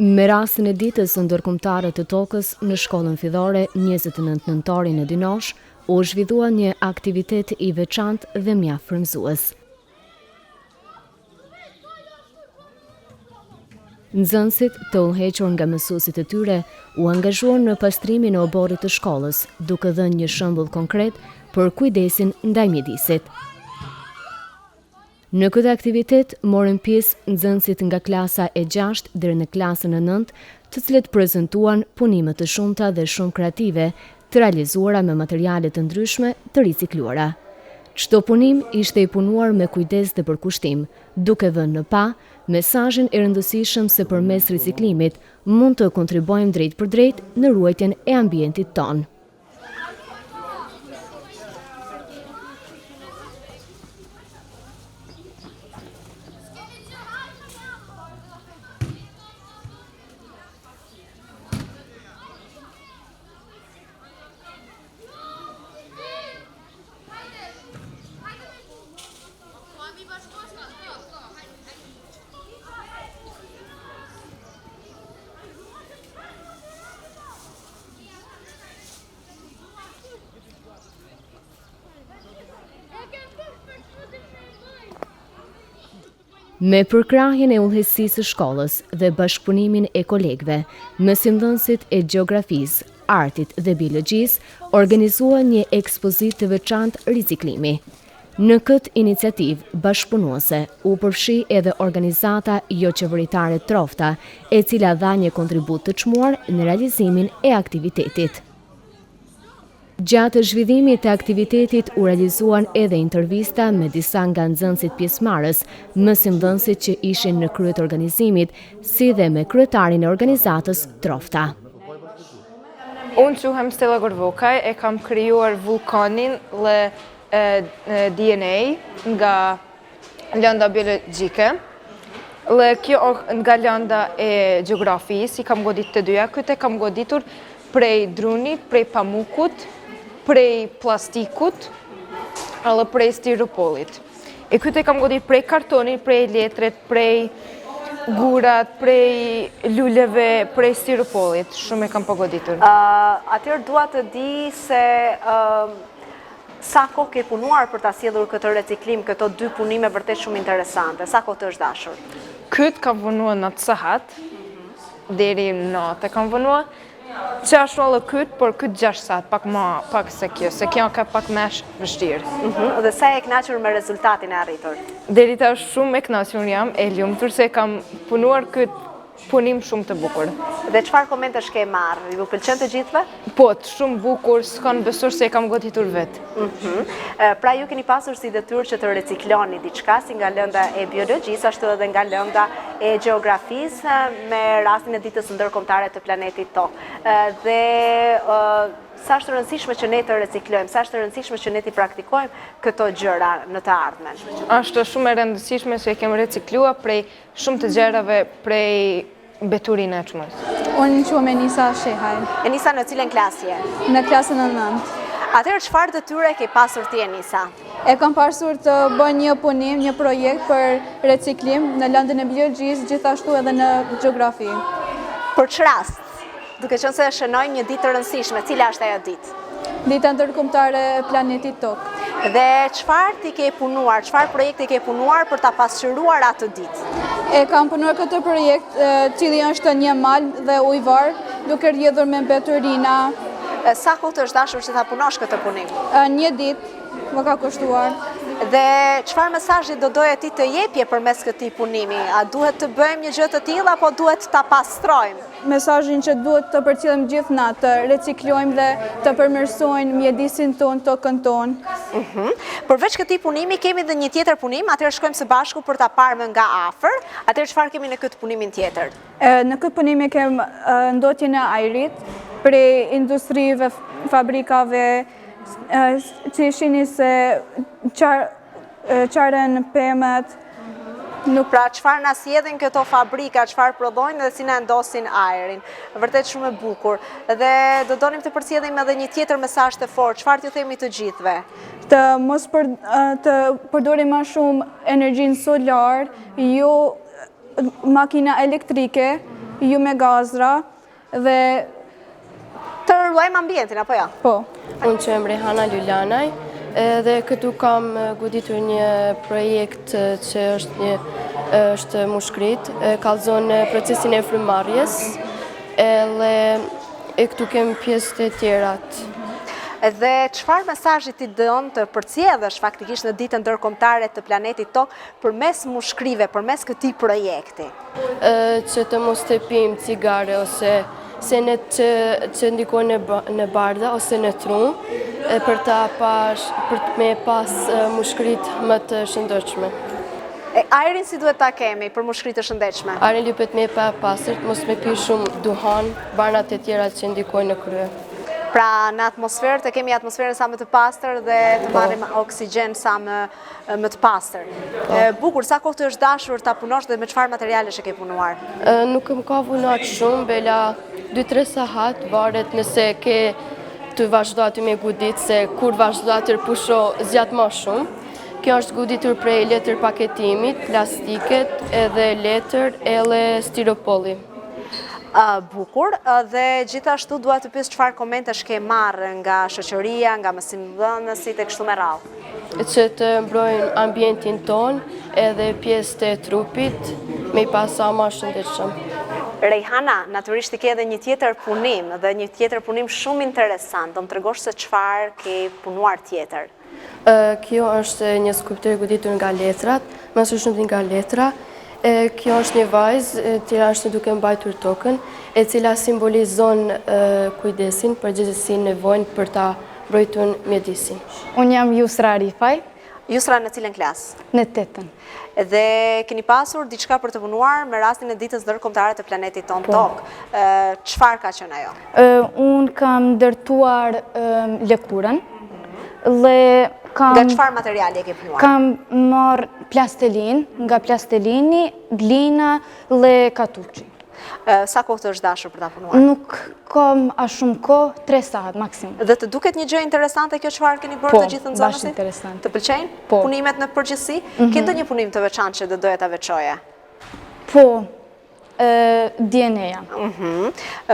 Me rastin e Ditës Ndërkombëtare të Tokës në shkollën fillore 29 Nëntori në Dinosh, u zhvillua një aktivitet i veçantë dhe mjaft frymëzues. Nxënësit, të udhëhequr nga mësuesit e tyre, u angazhuan në pastrimin e oborrit të shkollës, duke dhënë një shembull konkret për kujdesin ndaj mjedisit. Në këtë aktivitet morën pjesë nxënësit nga klasa e gjashtë deri në klasën e nëntë, të cilët prezantuan punime të shumta dhe shumë kreative, të realizuara me materiale të ndryshme të ricikluara. Çdo punim ishte i punuar me kujdes dhe përkushtim, duke vënë në pah mesazhin e rëndësishëm se përmes riciklimit mund të kontribuojmë drejtpërdrejt në ruajtjen e ambientit tonë. Me përkrahjen e udhëheqësisë së shkollës dhe bashkëpunimin e kolegëve, mësimdhënësit e gjeografisë, artit dhe biologjisë organizuan një ekspozitë të veçantë riciklimi. Në këtë iniciativë bashkëpunuese u përfshi edhe organizata joqeveritare Trofta, e cila dha një kontribut të çmuar në realizimin e aktivitetit. Gjatë zhvillimit të aktivitetit u realizuan edhe intervista me disa nga nxënësit pjesëmarrës, mësimdhënësit që ishin në krye të organizimit, si dhe me kryetarin e organizatës Trofta. Unë quhem Stella Gorvokaj, e kam krijuar vullkanin dhe DNA nga lënda biologjike dhe kjo nga lënda e gjeografisë, i kam godit të dyja, këtë e kam goditur prej drunit, prej pamukut, prej plastikut edhe prej stiropolit. E këtë e kam godit prej kartonit, prej letret, prej gurat, prej luleve, prej stiropolit, shumë e kam përgoditur. Atëherë dua të di se Sa kohë ke punuar për ta sjellur këtë reciklim, këto dy punime vërtet shumë interesante? Sa kohë të është dashur? Këtë kam punua natë sahat, deri natë e kam punua. Qashtu edhe këtë, por këtë 6 sahat, pak ma, pak se kjo, se kjo ka pak ma vështirë. Mhm, dhe sa je e knaqur me rezultatin e arritur? Deri tash shumë e knaqur jam, e lumtur se kam punuar këtë Punim shumë të bukur. Dhe çfarë komentesh ke marrë? Ju pëlqen të gjithëve? Po, shumë bukur, s'kanë besuar se e kam goditur vetë. Mhm. Pra ju keni pasur si detyrë që të recikloni diçka si nga lënda e biologjisë, ashtu edhe nga lënda e gjeografisë me rastin e ditës ndërkombëtare të planetit Tokë. Dhe sa është e rëndësishme që ne të reciklojmë, sa është e rëndësishme që ne t'i praktikojmë këto gjëra në të ardhmen? Është shumë e rëndësishme që e kemi reciklua prej Shumë të gjërave prej mbeturina e çmos. Unë quhem Enisa Shehaj. Enisa në cilën klasë je? Në klasën e nëntë. Atëherë çfarë detyre ke pasur ti Enisa? E kam pasur të bëj një punim, një projekt për reciklim në lëndën e biologjisë, gjithashtu edhe në gjeografi. Për ç'rast? Duke qenë se shënojmë një ditë të rëndësishme, cila është ajo ditë? Dita ndërkombëtare e planetit Tokë. Dhe çfarë ti ke punuar, çfarë projekti ke punuar për ta pasqyruar atë ditë? E kam punuar këtë projekt, cili është një mal dhe ujëvarë, duke rrjedhur me mbeturina. Sa kohë të është dashur që ta punosh këtë punim? Një ditë më ka kushtuar. Dhe çfarë mesazhi do doje ti të jepje përmes këtij punimi? A duhet të bëjmë një gjë të tillë apo duhet ta pastrojmë? Mesazhin që duhet të përcjellim gjithë na, të reciklojmë dhe të përmirësojmë mjedisin tonë, tokën tonë. Mhm. Përveç këtij punimi kemi dhe një tjetër punim, atëherë shkojmë së bashku për ta parë më nga afër. Atëherë çfarë kemi në këtë punimin tjetër? Në këtë punim e kem ndotjen e ajrit prej industrive, fabrikave, që shihni se çaren pemët, nuk... Pra, çfarë na sjellin këto fabrika, çfarë prodhojnë dhe si na ndotin ajrin. Vërtet shumë e bukur. Dhe do donim të përcjellim edhe një tjetër mesazh të fortë, çfarë t'ju themi të gjithëve? Të mos për, të përdorim ma shumë energjinë solar, jo makina elektrike. ju me gazra dhe Të ruajmë ambientin, apo jo? Po. Unë quhem Rehana Lulanaj dhe këtu kam goditur një projekt që është një është mushkrit, kallzon procesin e frymëmarrjes edhe e këtu kemi pjesët e tjerat. Dhe çfarë mesazhi ti don të përcjellësh faktikisht në ditën ndërkombëtare të planetit Tokë përmes mushkrive, përmes këtij projekti? Që të mos të pimë cigare ose senet që, që ndikojnë në, në barda ose në tru, për ta pas, për të me pas mushkrit më të shëndetshme. E ajrin si duhet ta kemi për mushkri të shëndetshme? Ajrin lypet me pa pastër, mos me pi shumë duhan, barnat e tjera që ndikojnë në krye. Pra në atmosferë të kemi atmosferën sa më të pastër dhe të po. marrim oksigjen sa më më të pastër. Po. Bukur, sa kohë të është dashur ta punosh dhe me çfarë materialesh e ke punuar? Nuk më ka vunu aq shumë, bela 2-3 sahat, varet nëse ke të vazhdo aty me gudit, se kur vazhdo aty pusho zgjat ma shumë. Kjo është goditur prej letër paketimit, plastiket, edhe letër, edhe stiropolli. Bukur, dhe gjithashtu dua të pyes çfarë komentesh ke marrë nga shoqëria, nga mësimdhënësit e kështu me radhë. Që të mbrojmë ambientin tonë edhe pjesët e trupit me i pas sa ma shëndetshëm. Rejhana, natyrisht ti ke edhe një tjetër punim dhe një tjetër punim shumë interesant. Do më tregosh se çfarë ke punuar tjetër. Kjo është një skulpturë e goditur nga letrat, më së shumti nga letra. Kjo është një vajzë, e cila është duke mbajtur tokën, e cila simbolizon kujdesin, përgjegjësinë, nevojën për ta mbrojtur mjedisin. Unë jam Jusra Arifaj. Jusra në cilën klasë? Në tetën. Dhe keni pasur diçka për të punuar me rastin e ditës ndërkombëtare të planetit tonë po. Tokë. Çfarë ka qenë ajo? Unë kam ndërtuar lëkurën dhe kam... Nga çfarë materiali e ke punuar? Kam marrë plastelin, nga plastelini, glina dhe katuçi. Sa kohë të është dashur për ta punuar? Nuk kam aq shumë kohë, 3 sahat maksimum. Dhe të duket një gjë interesante kjo çfarë keni bërë të gjithë nxënësit? Po, bash interesante. Të pëlqejnë po. punimet në përgjithësi? Mhm. Ke ndonjë punim të veçantë që do doje ta veçoje? Po, DNA-ja. Mhm.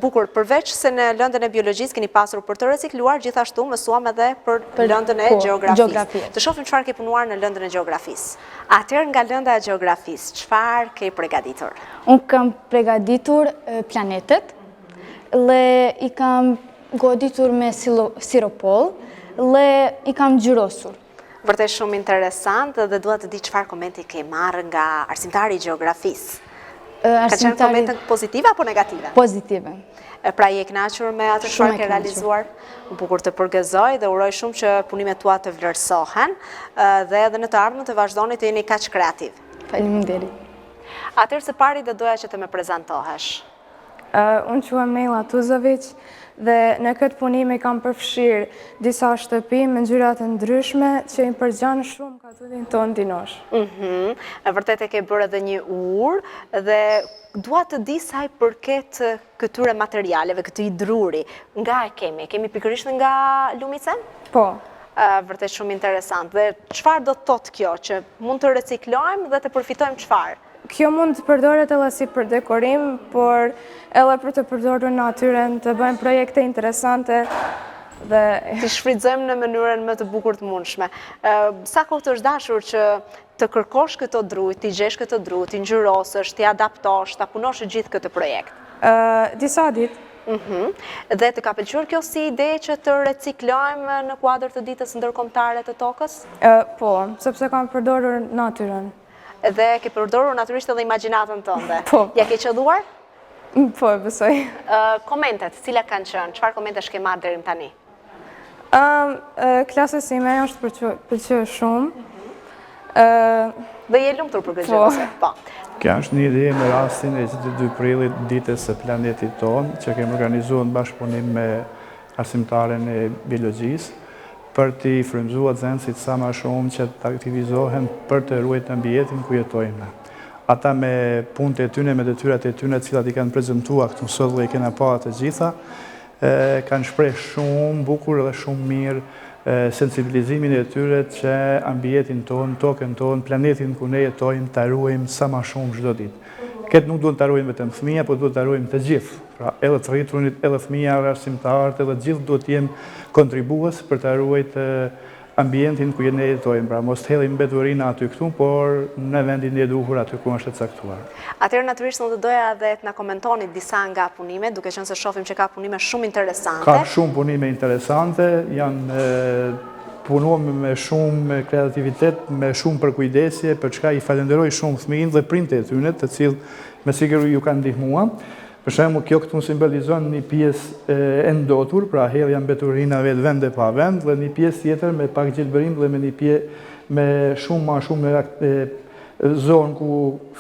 Bukur, përveç se në lëndën e biologjisë keni pasur për të recikluar, gjithashtu mësuam edhe për lëndën e po, gjeografisë. Të shohim çfarë ke punuar në lëndën e gjeografisë. Atëherë nga lënda e gjeografisë, çfarë ke pregaditur? Unë kam pregaditur planetet dhe i kam goditur me stiropol dhe i kam ngjyrosur. Vërtet shumë interesant dhe dua të di çfarë komenti ke marrë nga arsimtari i gjeografisë. Ka qenë komente pozitive apo negative? Pozitive. Pra je e kënaqur me atë çfarë ke realizuar? Bukur të përgëzoj dhe uroj shumë që punimet tua të vlerësohen dhe edhe në të ardhmen të vazhdoni të jeni kaq kreativ. Faleminderit. Atëherë së pari do doja që të më prezantohesh. Unë quhem Mejla Tuzoviq dhe në këtë punim i kam përfshirë disa shtëpi me ngjyra të ndryshme që i përngjan shumë katundin tonë Dinosh. Mhm, e vërtet e ke bërë edhe një urë dhe dua të di sa i përket këtyre materialeve, këtij druri, nga e kemi? E kemi pikërisht nga lumi Cen? Po. Vërtet shumë interesant. Dhe çfarë do të thotë kjo, që mund të reciklojmë dhe të përfitojmë çfarë? Kjo mund të përdoret edhe si për dekorim, por edhe për të përdorur natyrën, të bëjmë projekte interesante dhe... T'i shfrytëzojmë në mënyrën më të bukur të mundshme. Sa kohë të është dashur që të kërkosh këto dru, t'i gjesh këto dru, t'i ngjyrosësh, t'i adaptosh, ta punosh gjithë këtë projekt? Disa ditë. Mhm. Dhe të ka pëlqyer kjo si ide që të reciklojmë në kuadër të ditës ndërkombëtare të tokës? Po, sepse kam përdorur natyrën. Dhe ke përdorur natyrisht edhe imagjinatën tënde. Po. Ia ke qëlluar? Po, e besoj. Komentet, cilat kanë qenë? Çfarë komentesh ke marrë deri më tani? Klasës sime është pëlqyer shumë. Dhe je e lumtur për këtë gjë, po. Po. Kjo është një ide me rastin e 22 prillit ditës së planetit tonë, që kemi organizuar në bashkëpunim me arsimtaren e biologjisë, për t'i frymëzuar nxënësit sa ma shumë që të aktivizohen për të ruajtur ambientin ku jetojmë na. Ata me punët e tyne, me detyrat e tyne, të cilat i kanë prezentuar këtu sot dhe i kena pa të gjitha, kanë shpreh shumë bukur dhe shumë mirë sensibilizimin e tyre që ambientin tonë, tokën tonë, planetin ku ne jetojmë, ta ruajmë sa ma shumë çdo ditë. Këtë nuk duhet ta ruajmë vetëm fëmija, po duhet ta ruajmë të gjithë. Pra, edhe të rriturit, edhe fëmija, edhe arsimtarët, edhe të gjithë duhet të jenë kontribues për ta ruajt ambientin ku ne jetojmë. Pra, mos të hedhim mbeturina aty këtu, por në vendin e duhur aty ku është e caktuar. Atëherë natyrisht unë do doja edhe të na komentoni disa nga punimet, duke qenë se shohim që ka punime shumë interesante. Ka shumë punime interesante, janë punuar me shumë kreativitet, me shumë përkujdesje, për çka i falenderoj shumë fëmijët dhe prindët e tyre, të cilët me siguri ju kanë ndihmuar. Për shembull, kjo këtu simbolizon një pjesë e ndotur, pra hedhja mbeturinave vend e pa vend dhe një pjesë tjetër me pak gjelbërim dhe me një pje me shumë ma shumë zonë ku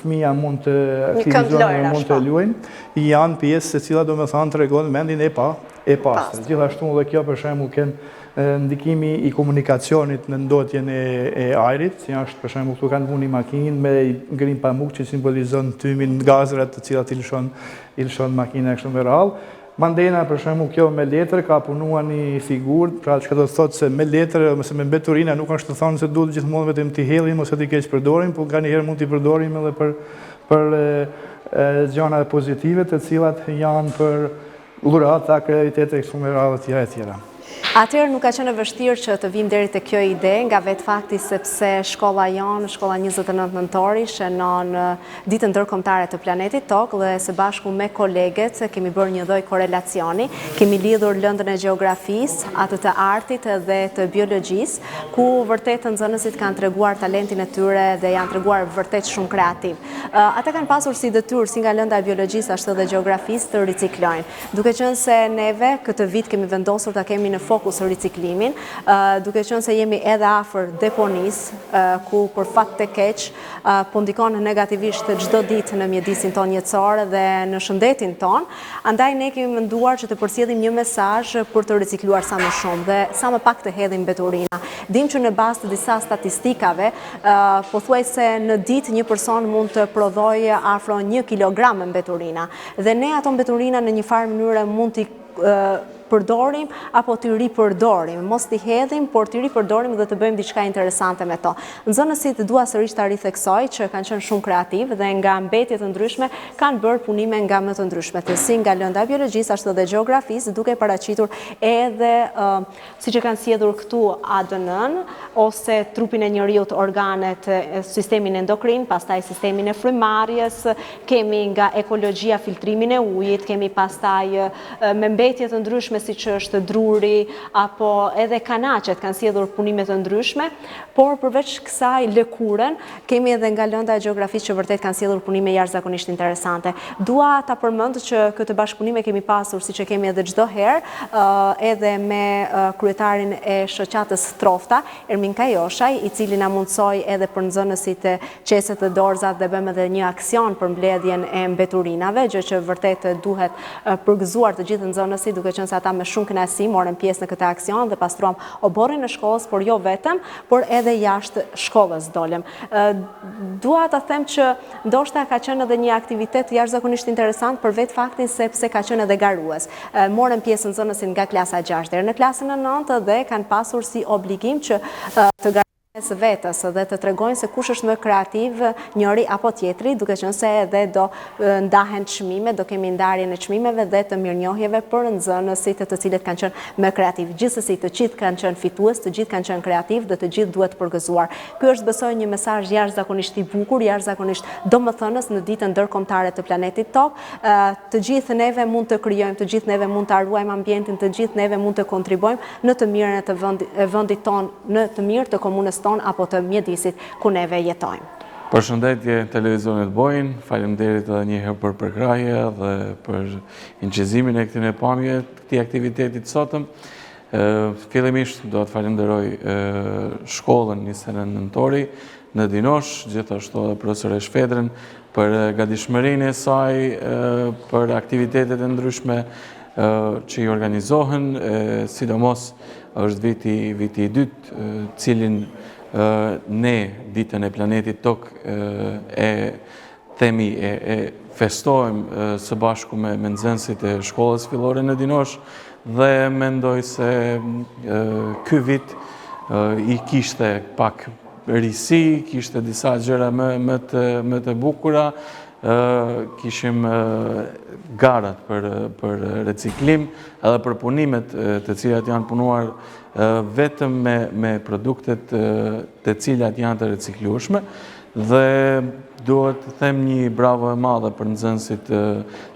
fëmija mund të aktivizohen dhe mund të po. luajnë, janë pjesë e cila domethënë tregon vendin e pa e pastër. Gjithashtu dhe kjo për shembull ken ndikimi i komunikacionit në ndotjen e, e ajrit, si është për shembull këtu kanë vunë një makinë me grim pamuk që simbolizon tymin, gazrat të cilat i lëshon i lëshon makina e kështu me radhë. Mandena për shembull kjo me letër ka punuar një figurë, pra çka do të thotë se me letër ose me mbeturina nuk është të thonë se duhet gjithmonë vetëm t'i hedhim ose t'i keqpërdorim, por nganjëherë mund t'i përdorim edhe për për gjëra pozitive të cilat janë për dhurata, kreativitete e kështu me radhë e tjera e tjera. Atëherë nuk ka qenë e vështirë që të vijmë deri te kjo ide nga vetë fakti sepse shkolla jonë, shkolla 29 Nëntori, shënon Ditën Ndërkombëtare të Planetit Tokë dhe së bashku me koleget kemi bërë një lloj korelacioni, kemi lidhur lëndën e gjeografisë, atë të artit dhe të biologjisë, ku vërtet nxënësit kanë treguar talentin e tyre dhe janë treguar vërtet shumë kreativë. Ata kanë pasur si detyrë, si nga lënda e biologjisë ashtu edhe gjeografisë, të riciklojnë. Duke qenë se neve këtë vit kemi vendosur ta kemi në fokus riciklimin, duke qenë se jemi edhe afër deponisë, ku për fat të keq po ndikon negativisht çdo ditë në mjedisin tonë jetësor dhe në shëndetin tonë, andaj ne kemi menduar që të përcjellim një mesazh për të ricikluar sa më shumë dhe sa më pak të hedhim mbeturina. Dimë që në bazë të disa statistikave, Pothuajse në ditë një person mund të prodhojë afro një kilogram mbeturina. Dhe ne ato mbeturina në një farë mënyre mund t'i përdorim apo t'i ripërdorim, mos t'i hedhim, por t'i ripërdorim dhe të bëjmë diçka interesante me to. Nxënësit dua sërish ta ritheksoj që kanë qenë shumë kreativë dhe nga mbetje të ndryshme kanë bërë punime nga më të ndryshmet, si nga lënda e biologjisë ashtu edhe gjeografisë, duke paraqitur edhe siç e kanë sjellur këtu ADN-në, ose trupin e njeriut, organet, sistemin endokrin, pastaj sistemin e frymëmarrjes, kemi nga ekologjia filtrimin e ujit, kemi pastaj me mbetje të ndryshme siç është druri, apo edhe kanaçet kanë sjellur punime të ndryshme, por përveç kësaj lëkurën, Kemi edhe nga lënda e gjeografisë që vërtet kanë sjellur punime jashtëzakonisht interesante. Dua ta përmend që këtë bashkëpunim e kemi pasur, siç e kemi edhe çdo herë, edhe me kryetarin e shoqatës Trofta, Ermin Kajoshaj, i cili na mundësoi edhe për nxënësit qeset dhe dorëzat dhe bëmë edhe një aksion për mbledhjen e mbeturinave, gjë që vërtet duhet përgëzuar të gjithë nxënësit, duke qenë se ata me shumë kënaqësi morën pjesë në këtë aksion dhe pastruam oborrin e shkollës, por jo vetëm, por edhe jashtë shkollës dolëm. Dua ta them që ndoshta ka qenë edhe një aktivitet jashtëzakonisht interesant për vetë faktin sepse ka qenë edhe garues. Morën pjesë nxënësit nga klasa 6 deri në klasën e 9 dhe kanë pasur si obligim që të garojnë mes vetes dhe të tregojnë se kush është më kreativ njëri apo tjetri, duke qenë se edhe do ndahen çmime, do kemi ndarjen e çmimeve dhe të mirënjohjeve për nxënësit të cilët kanë qenë më kreativë. Gjithsesi, të gjithë kanë qenë fitues, të gjithë kanë qenë kreativë dhe të gjithë duhet përgëzuar. Ky është besoj një mesazh jashtëzakonisht i bukur, jashtëzakonisht domethënës në ditën ndërkombëtare të planetit Tokë. Të gjithë neve mund të krijojmë, të gjithë neve mund ta ruajmë ambientin, të gjithë neve mund të kontribuojmë në të mirën e të vendit tonë, në të mirë të komunës tonë apo të mjedisit ku neve jetojmë. Përshëndetje televizionit Boin, faleminderit edhe një herë për përkrahje dhe për incizimin e këtyre pamje të këtij aktiviteti të sotëm. Fillimisht do të falenderoj shkollën 29 Nëntori në Dinosh, gjithashtu edhe profesoreshë Fedrën për gatishmërinë e saj, për aktivitetet e ndryshme që i organizohen, sidomos është viti, viti i dytë, cilin ne ditën e planetit Tokë e themi e, e festojmë së bashku me, me nxënësit e shkollës fillore në Dinosh dhe mendoj se ky vit i kishte pak risi, kishte disa gjëra më, më, të, më të bukura. Kishim garat për, për reciklim edhe për punimet të cilat janë punuar vetëm me, me produktet të cilat janë të reciklueshme dhe duhet të them një bravo e madhe për nxënësit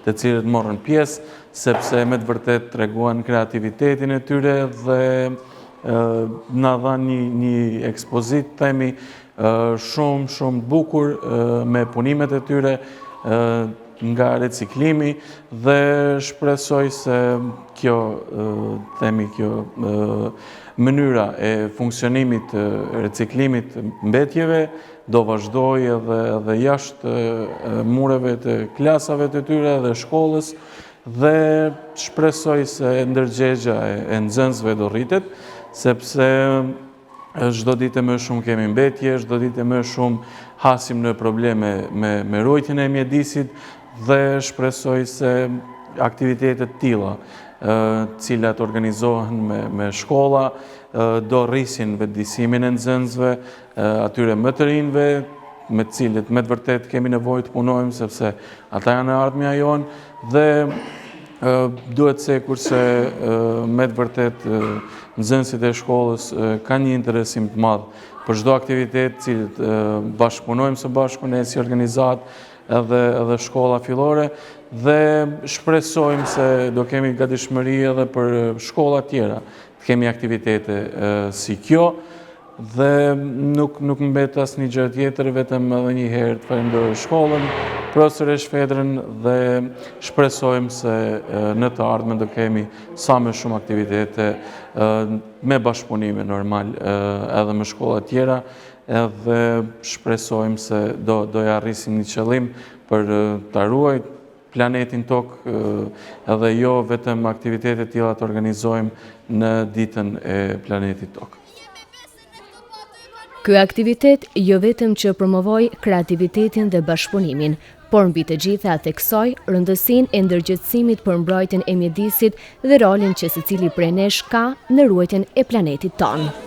të cilët morën pjesë, sepse me të vërtetë treguan kreativitetin e tyre dhe na dhanë një, një ekspozitë, themi, shumë, shumë të bukur me punimet e tyre nga reciklimi dhe shpresoj se kjo, themi kjo, mënyra e funksionimit të reciklimit të mbetjeve do vazhdojë edhe, edhe jashtë mureve të klasave të tyre dhe shkollës dhe shpresoj se ndërgjegja e nxënësve do rritet, sepse Çdo ditë e më shumë kemi mbetje, çdo ditë e më shumë hasim në probleme me, me ruajtjen e mjedisit dhe shpresoj se aktivitete të tilla, të cilat organizohen me, me shkolla, do rrisin vetëdijësimin e nxënësve, atyre më të rinjve, me të cilët me të vërtetë kemi nevojë të punojmë, sepse ata janë e ardhmja jonë, dhe duhet cekur se me të vërtetë nxënësit e shkollës kanë një interesim të madh për çdo aktivitet të cilët bashkëpunojmë së bashku ne si organizatë edhe edhe shkolla fillore dhe shpresojmë se do kemi gatishmëri edhe për shkolla tjera të kemi aktivitete si kjo Dhe nuk nuk mbet asnjë gjë tjetër, vetëm edhe një herë të falenderoj shkollën, profesoreshë Fedrën dhe shpresojmë se në të ardhmen do kemi sa më shumë aktivitete me bashkëpunime normal edhe me shkolla tjera, edhe shpresojmë se do do ja arrisim një qëllim për ta ruajt planetin Tokë edhe jo vetëm aktivitete të tilla të organizojmë në ditën e planetit Tokë. Ky aktivitet jo vetëm që promovoi kreativitetin dhe bashkëpunimin, por mbi të gjitha theksoi rëndësinë e ndërgjegjësimit për mbrojtjen e mjedisit dhe rolin që secili prej nesh ka në ruajtjen e planetit tonë.